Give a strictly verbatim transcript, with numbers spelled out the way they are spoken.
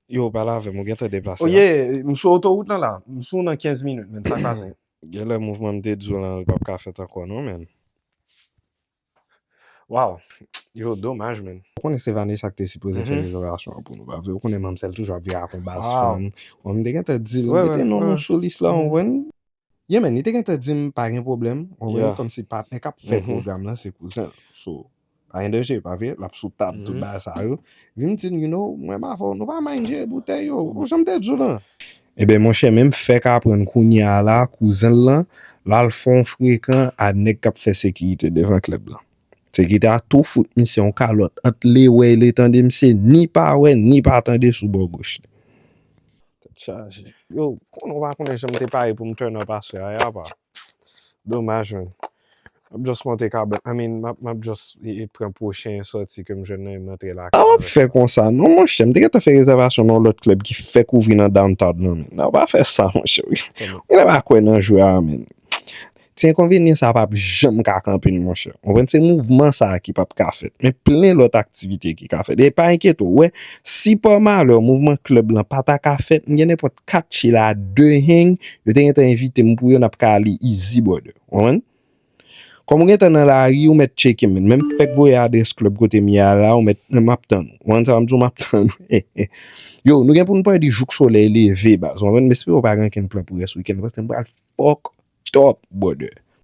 Yo, pale avè m, ou gentan deplase Oh la? Yeah, m sou otowout lan la. M sou nan kenz minit, men sa k pase. Genlè mouvman m te di w lan, li p ap ka fèt ankò non, men. Wow. Yo, domaj, men. Ou konnen se Vanessa ki te sipoze fè Mhm. rezèvasyon an pou nou, pa vre? Ou konnen manmsèl toujou ap vire ak yon baz Wow. fanm. Mwen, m te gentan di l, Ouais, mete ouais, non ouais. nou sou lis la, ou konprann? Yeah, man, li te gentan di m pa gen pwoblèm, ou konprann? Yeah. Kòmsi patnè k ap fè Mhm. pwogram lan, se kouzen l. So, pa gen danje, pa vre? L ap sou tab, tout Mhm. bagay sa yo. Vin m di l, you know, mwen m avè w, nou pa manje boutèy yo, ou jan m te di w lan. Ebyen, monchè, men m fèk aprann kounye a la, kouzen l lan, l al fè yon frekan a nèg k ap fè sekirite devan klèb lan. Sekirite a tou fout misye yon kalòt ant lewè e letande, misye ni pa wè, ni pa tande sou bò goch li. Tèt chaje. Yo, konnen w pa konnen jan m te pare pou m turn up aswè a, ya pa. Domaj, man. M ap just monte kabann. I mean, m ap, m ap just e, e pran pwochen sòti ke m jwenn nan, e m antre lakay A w mwen ap avèk fè konsa, non, monchè. M te gentan fè rezèvasyon nan yon lòt klèb ki fèk ouvri nan downtown nan, men. Nan, w pa fè sa, monchè. Wi. Kòman? Ou pa kwè nan jwè a, men. Ti enkonvenyan sa p ap janm ka kanpe n, monchè. Ou konprann? Se mouvman sa a ki p ap ka fèt. Men plen lòt aktivite ki ka fèt. E pa enkyete w, wè, si pa malè mouvman klèb lan pa ta ka fèt, m gen nenpòt kat chila de heng, yo te gentan envite m pou yo, n ap ka ale easy, brother. Ou konprann? Kòm ou gentan nan lari, ou mèt tcheke m. Menm fèk voye adrès klèb kote m ye a la, ou mèt, m ap tann ou. Ou konprann sa m di w, m ap tann ou. Yo, nou gen pou n pale jouk solèy leve, baz. Ou konprann? M espere w pa gen okenn plan pou rès wikenn, paske m pral fucked up, brother.